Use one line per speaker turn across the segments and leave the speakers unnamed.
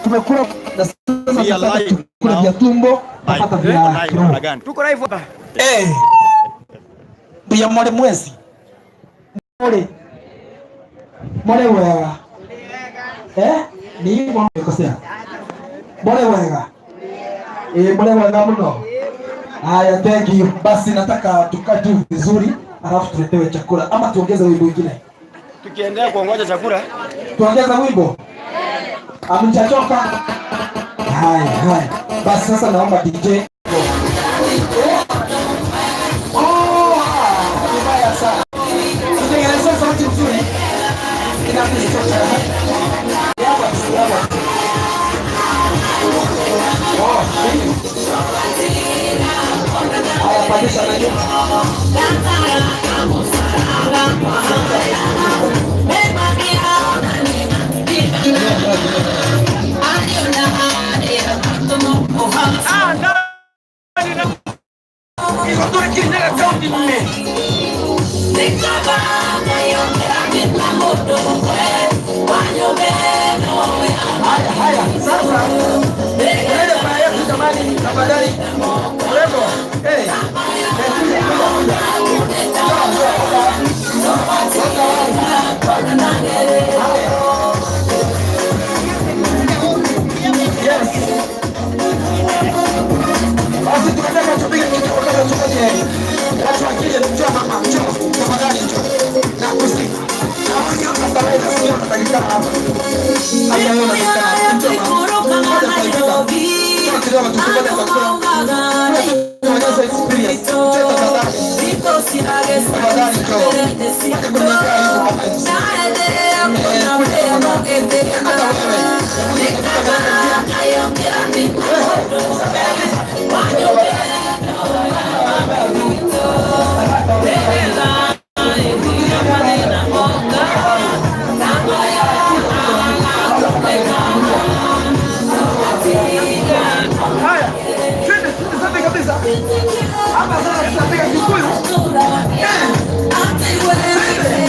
Tumekula na sasa
We are
tunataka
live
tukule
now.
vya tumbo tapata
Live.
vya
Live
kiroho.
namna gani?
Tuko live hapa.
Eh. Mbuya more mwezi. More. More wega. Eh? Ni hivyo nimekosea. More wega. Eh, more wega mno. Haya, thank you. Basi nataka tukae tu vizuri, alafu tuletewe chakula ama tuongeze wimbo mwingine.
Tukiendelea kuongoja chakula.
Tuongeze wimbo? Hamjachoka? Haya, haya. Basi sasa naomba DJ. Oh, vibaya sana. Tutengeneze sauti nzuri. Inatuchosha. Hapa, hapa. Oh, hii. Haya, pandisha na juu.
Ah, ndani na
Iko Kirinyaga kaunti nne. Haya, haya, sasa tuende kwa yetu jamani, tafadhali. Mrembo, eh, eh, kuja, kuja, kuja. Njoo, njoo, weka wapi? Weka wapi? Haya. Yes. Basi tunataka tupige kitu kutoka tufanye. Watu wakija, njoo mama, njoo. Tafadhali njoo. Na kusi. Na waki hapa wewe sio unatakikana hapa. Hata wewe unatakikana. Njoo mama. Ngoja kwa Njoo kidogo tukipata chakula. Tuonyeshe experience. Njoo tafadhali. Tafadhali njoo. Wacha kuniambia hivi kama hivi. Eh, kuja tafadhali. Hata wewe. Haya, twende twende safi kabisa. Hapa sasa tutapiga Kikuyu. Eh, twende.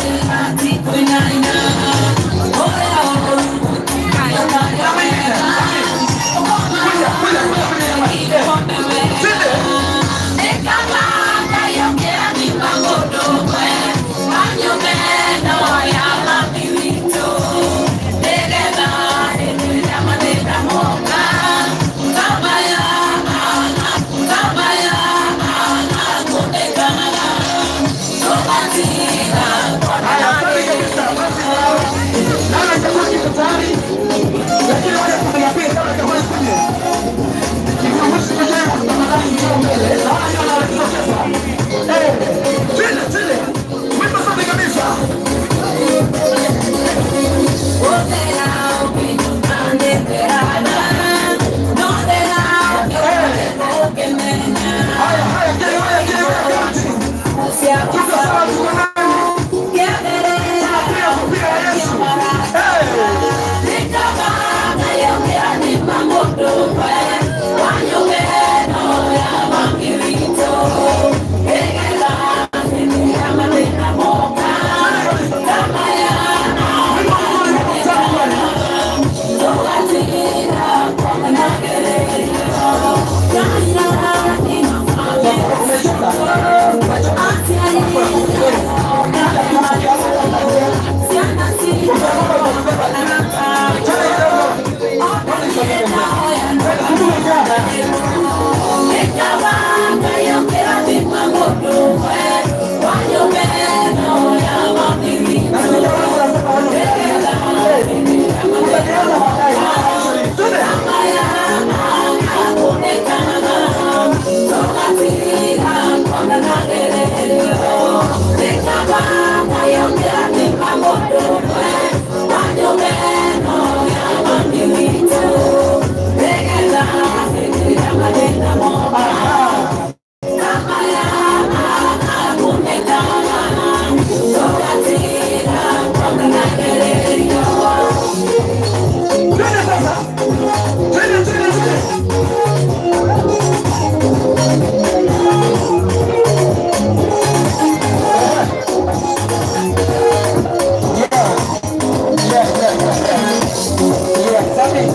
Sami.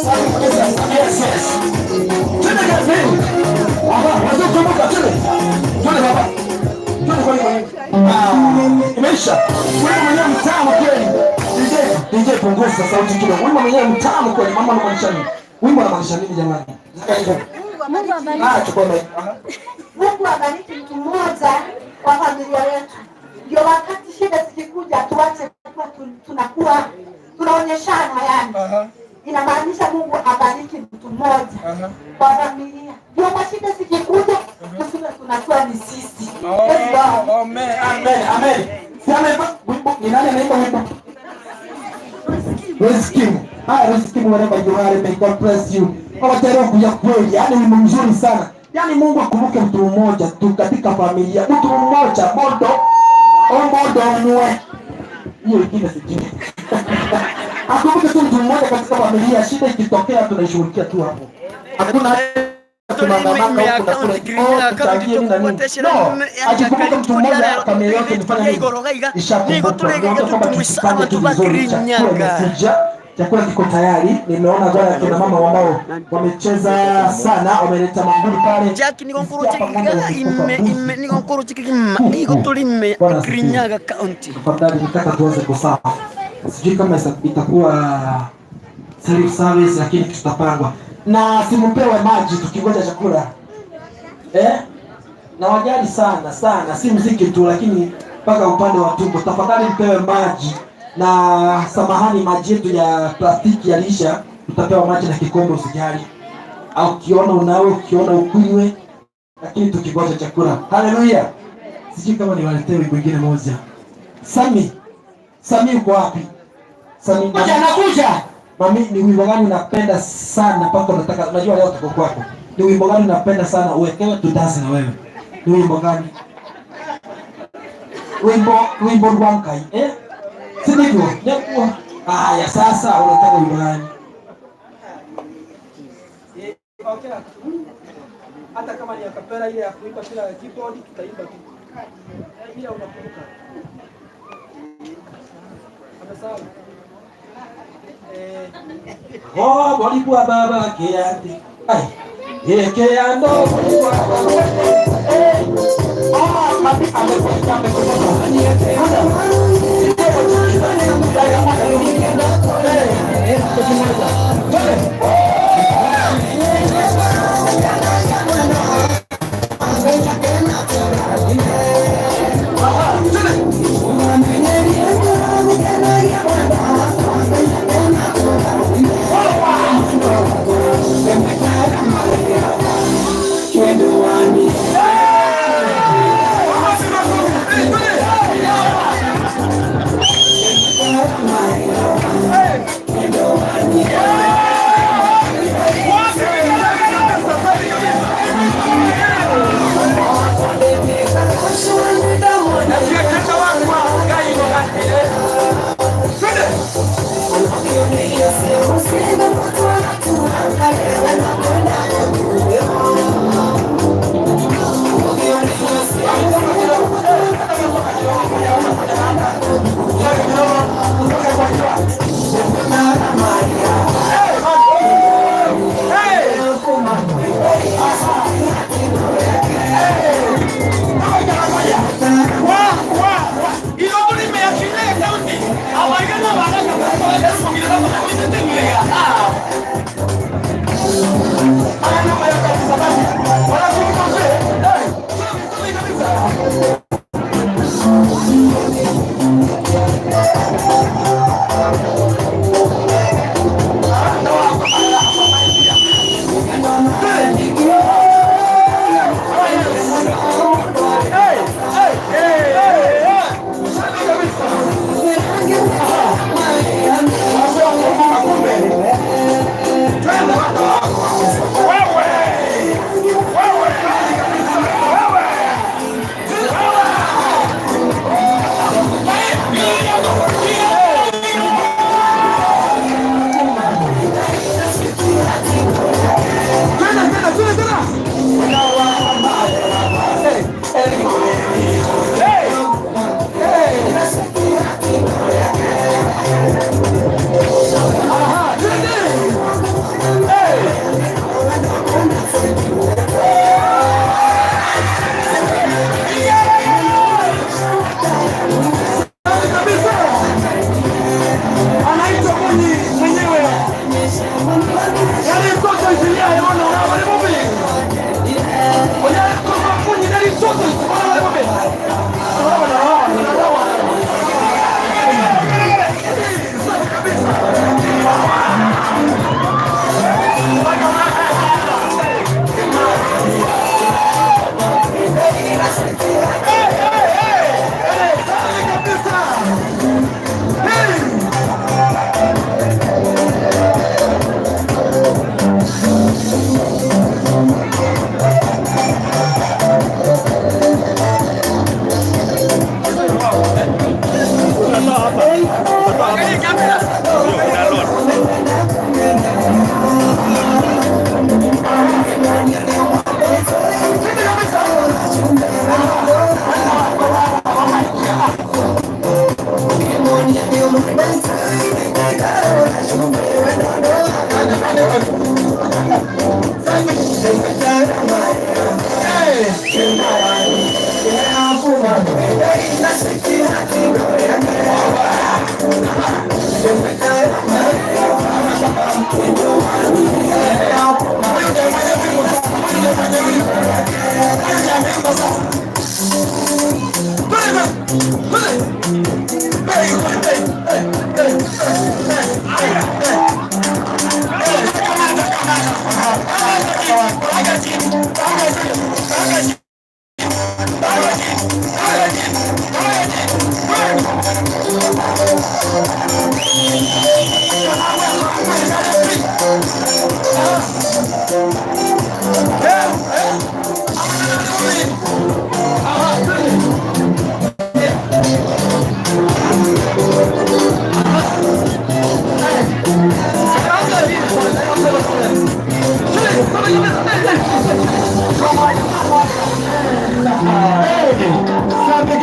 Sami kabisa. Yes, yes. Twende kazi. Aha, wazee kumbuka twende. Twende baba. Twende kwa nini? Ah, imeisha. Wewe mwenyewe mtamu kweli. DJ, DJ punguza sauti kidogo. Wimbo mwenyewe mtamu kweli. Mama anamaanisha nini? Wimbo anamaanisha nini jamani?
Mungu abariki.
Ah, chukua mic.
Mungu abariki mtu mmoja kwa familia yetu, ndio wakati shida zikikuja tuache kuwa tunakuwa tunaonyeshana, yani inamaanisha Mungu abariki mtu mmoja kwa familia, ndio mashida zikikuja tusiwe tunakuwa ni sisi. Praise God.
Amen, amen, amen. Si ameimba wimbo, ni nani anaimba wimbo? Rizki. Haya, Rizki, wherever you are, may God bless you. Kwa kuja kweli, yaani wimbo mzuri sana. Yaani Mungu akumbuke mtu mmoja tu katika familia, mtu mmoja modo omodo mwe. Hiyo ingine sijui. Akumbuke tu mtu mmoja katika familia, shida ikitokea tunaishughulikia tu hapo. Hakuna tunaandamana huku na kule, oh, tuchangie nini na nini. No, akikumbuka mtu mmoja, familia yote imefanya nini? Ishakumbuka. Ndio kwamba tusipange tu vizuri, chakula imekuja, chakula kiko tayari. Nimeona bwana, kina mama ambao wamecheza sana, wameleta manguli pale.
Jack
Nisikia hapa ng'ombe wamekufa, mbuzi.
Nigonkuruchikima
Bwana asifiwe.
Kirinyaga County.
Tafadhali nataka tuanze kusafa. Sijui kama itakuwa self service, lakini tutapangwa na simpewe maji tukingoja chakula eh? Na wajali sana sana, si mziki tu, lakini mpaka upande wa tumbo. Tafadhali mpewe maji na samahani, maji yetu ya plastiki yaliisha, tutapewa maji na kikombe, usijali. Au ukiona unawe, ukiona ukunywe, lakini tukingoja chakula. Haleluya! Sijui kama niwaletee wimbo mwingine moja. Sami, Sami uko wapi? Sami,
Kuja nakuja.
Mami, ni wimbo gani unapenda sana mpaka unataka, unajua leo tuko kwako. Ni wimbo gani unapenda sana uwekewe tudansi na wewe? Ni wimbo gani? Wimbo wimbo rwankai, eh? Si ndivyo? Ndio. Haya, sasa unataka wimbo gani?
Okay. Hata kama ni acapella ile ya kuimba bila keyboard tutaimba tu. Ile unakumbuka. Amesahau. Eh,
Oh, walikuwa baba kiandi. Ai. Yeke ando walikuwa baba. Eh. Ah, mami amekuja amekuja.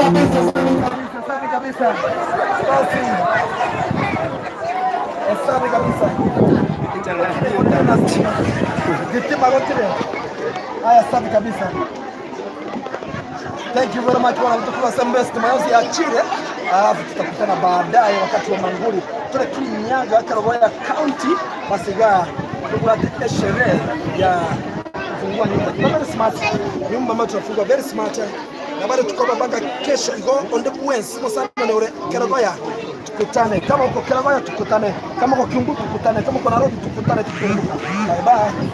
Kabisa, safi kabisa, safi kabisa. Basi. Safi kabisa. Thitima gotire. Haya, safi kabisa. Thank you very much bwana mtukufu Sembe Stima ya Chile. Alafu tutakutana baadaye wakati wa manguli. Tule Kirinyaga Kerugoya County basiga tukulate sherehe ya kufungua nyumba. Very smart. Nyumba ambayo tunafungua very smart. Na bado tuko hapa mpaka kesho iko on the Wednesday sana ni ule Kerugoya. Tukutane. Kama uko Kerugoya tukutane. Kama uko Kiumbu tukutane. Kama uko Nairobi tukutane tukikumbuka. Bye bye.